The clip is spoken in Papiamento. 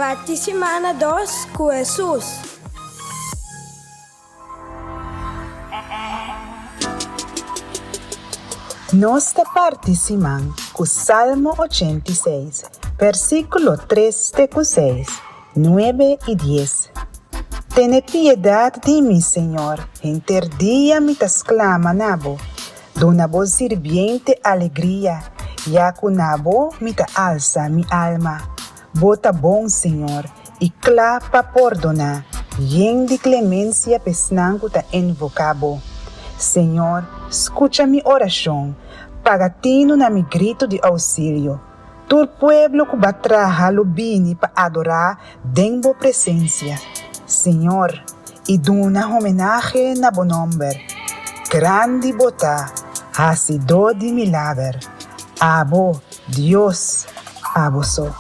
Parti simana dos ku Hesus. Nos ta parti siman ku Salmo 86, versíkulo 3 te ku 6, 9 i 10. Tene piedat di mi, Señor, henter dia mi ta sklama na bo. Duna bo sirbiente alegria, ya ku na bo mi ta alsa mi alma. Bo ta bon, Señor, i kla pa pordoná, yen di klemensia pa esnan ku ta invoká bo. Señor, skucha mi orashon, paga tinu na mi gritu di ousilio. Tur pueblo ku b'a traha lo bini pa adorá den bo presensia, Señor, i duna homenahe na bo nòmber. Grandi bo ta, Hasidó di milager, abo, Dios, abo so.